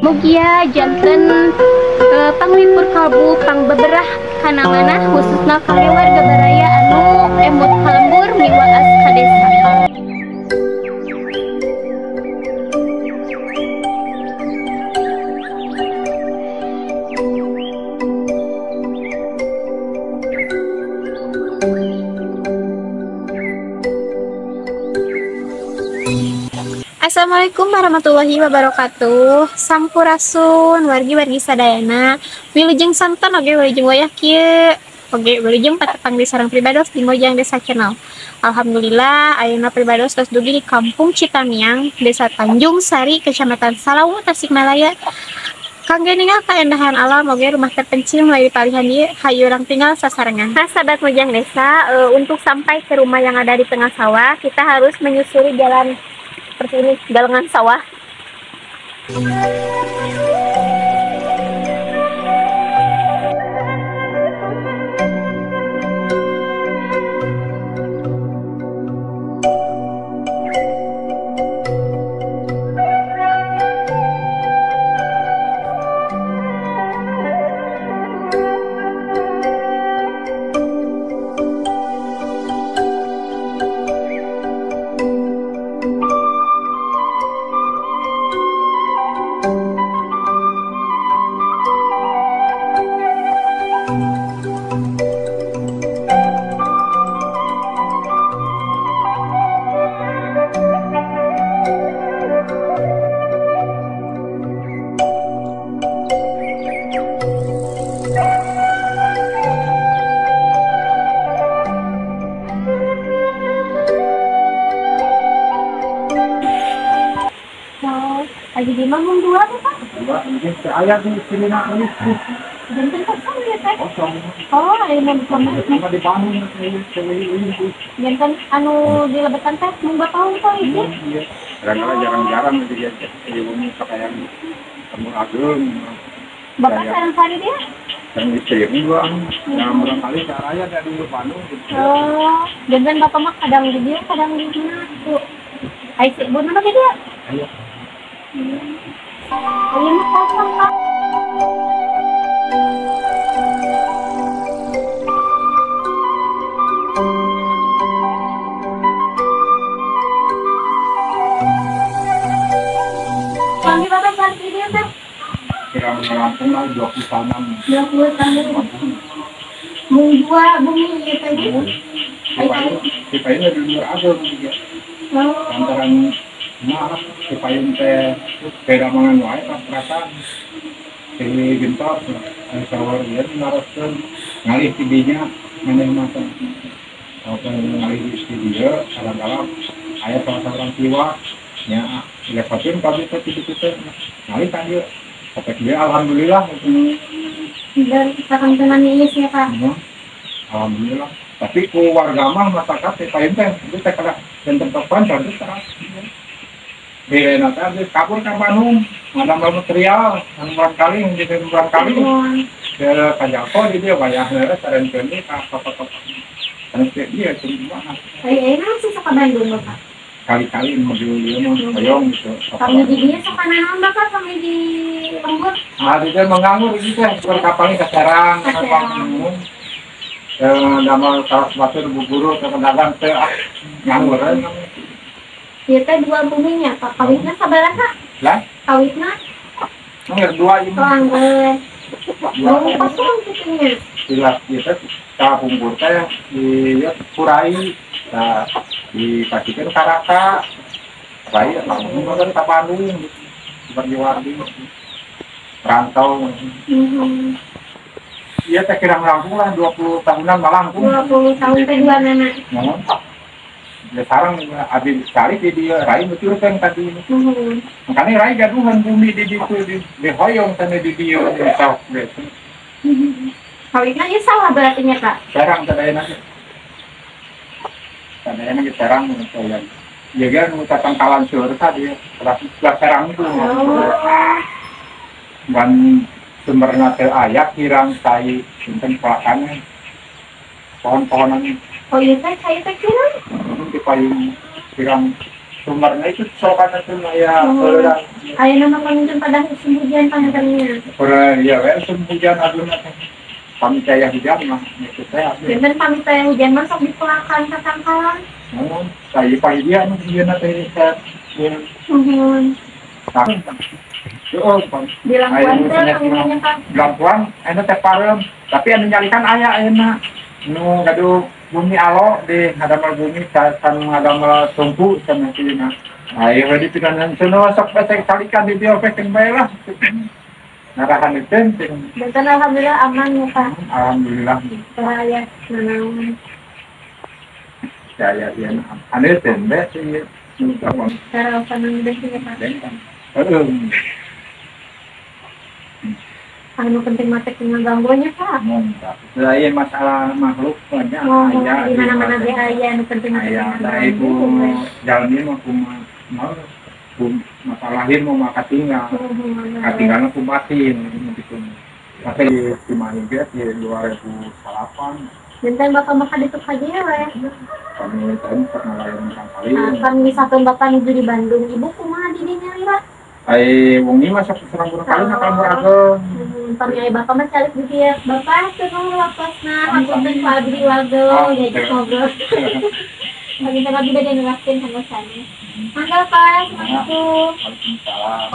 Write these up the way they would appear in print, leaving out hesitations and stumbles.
Mugia janten panglipur kalbu pangbeberah kana manah khususna kangge warga baraya anu emut ka lembur miwaas ka desa. Assalamualaikum warahmatullahi wabarakatuh. Sampurasun wargi-wargi sadayana. Wilujeng santen oge wilujeng wayah kieu. Oge wilujeng patepang di sareng pribados di Mojang Desa Channel. Alhamdulillah ayeuna pribados tos dugi di Kampung Citamiang, Desa Tanjung Sari, Kecamatan Salawu, Tasikmalaya. Kangge ningal kaendahan alam oge rumah terpencil mulai dipalihan ieu hayu urang tinggal sasarengan. Nah, sahabat Mojang Desa, untuk sampai ke rumah yang ada di tengah sawah, kita harus menyusuri jalan seperti ini, galengan sawah. Lagi di manggung dua tuh Pak? Dua, mungkin saya di sini nak ini. Jantan kosong ya Teh? Kosong. Oh, ini memang di Bandung. Jantan anu di lebetan teh mung tahun kok itu? Iya. Kadang-kadang jarang-jarang gitu ya. Di bumi pakaian kamu agung. Bapak sareng sari dia? Sareng istri dua. Nah, barangkali saya dari Bandung. Oh, jantan bapak mah kadang di dia, kadang di mana tuh. Ai sih, buat mana dia? Ayo. Ayo mah kosong Pak. Kami bapak cari dia teh. Kira melampung lah 20 tahunan. 20 tahun. Mung dua bumi ieu teh. Siapa ini dari luar agung juga. Lantaran nah, si payung teh beda mangan wae pas-pasan si gentot anu sawar ieu naroskeun ngalih ti dinya maneh mah teh ngalih di dieu kadang-kadang aya salah saurang tiwa nya dilepatin kabeh teh kitu teh ngalih ka dieu sampai dieu alhamdulillah dan sakantenan ieu sih Pak. Alhamdulillah tapi ku warga mah masyarakat teh payung teh itu teh kada benten topan terus terus Direna tadi kabur ke Bandung, ada material, barangkali jadi barangkali ke Kajako jadi wayah lere sarenkeun ka tokoh-tokoh. Sanes dia cuma. Ai ayeuna sih sok ka Bandung Bapak. Kali-kali mobil ieu mah hoyong gitu. Kami di dieu sok naon Bapak kami di lembur. Ah, dia menganggur gitu teh, kapalnya ke Serang, ke Bandung. Damel salah satu guru ke pedagang teh nganggur. Ieu teh dua buminya, Pak. Kawitna sabaraha? Lah? Kawitna? Angger dua ieu. Oh, angger. Dua kosong kitu nya. Jelas ieu teh kapungkur teh di kurai, tah dipasikeun karaka. Rai langsung ka Bandung wargi-wargi. Rantau. Ieu teh kirang langkung lah 20 tahunan malangkung. 20 tahun teh dua nana. Heeh. Ya sarang abi sekali di dia rai betul kan tadi ini. Makanya rai gaduhan bumi di ditu di hoyong sana di dia di sawah gitu. Kawitna ieu sawah berarti nya Pak. Serang sadayana ge. Sadayana ge serang saya. Ya kan nu tatangkalan seueur tadi sebelah serang itu. Oh. Dan sumberna teh aya kirang cai punten pelakannya. Pohon-pohonan. Oh iya teh cai teh kirang. Di payung kirang Sumbernya itu solokan itu aya orang. Ayeuna mah panginten pada musim hujan pangintennya. Ora iya we musim hujan aduna teh. Pami aya hujan mah itu teh. Janten pami aya hujan mah sok dipelakan ka tangkalan. Mun saya pagi dia anu dieuna teh Nuhun. Heeh, di lampuan teh pangintennya Kang. Lampuan ayeuna teh pareum, tapi anu nyalikan aya ayeuna. Nu gaduh bumi alo di ngadamel bumi san ngadamel tungku cenah sieuna. Ayo di pinanan cenah sok basa salikan di dieu keun bae lah. Narahan itu penting. Dan alhamdulillah aman ya Pak. Alhamdulillah. Bahaya nanaon. Saya ieu anu teh be sih. Cara panen teh ya Pak. Heeh. Anu penting mah teh ngaganggunya Pak. Lain masalah makhluk banyak aya di mana-mana ge aya anu penting mah teh ngaganggu. Jalmi mah kumaha masalah lahir mau maka tinggal. Katinggalna ku batin gitu. Tapi di Cimahi ge di 2008. Janten bapak mah ka ditu ka dieu we. Kami teh pernah lain kali. Kami satu bapak nuju di Bandung. Ibu kumaha di dinya lira? Ai wengi mah sok serang kali ka lembur ageng. Pami ai bapak mah calik di dieu. Bapak teu waktosna hapunten ku abdi wagel diajak ngobrol. Pami teh abdi bade neraskeun kana sanes. Mangga Pak, Assalamualaikum. Waalaikumsalam.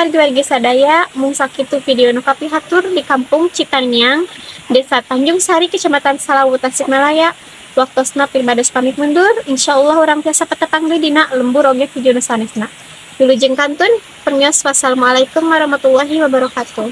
Wargi-wargi sadaya mung sakitu video nu kapihatur di Kampung Citaniang, Desa Tanjung Sari, Kecamatan Salawu, Tasikmalaya. Waktosna pribados pamit mundur, insyaallah urang tiasa patepang deui dina lembur oge video nu sanesna. Wilujeng kantun, permios, wassalamualaikum warahmatullahi wabarakatuh.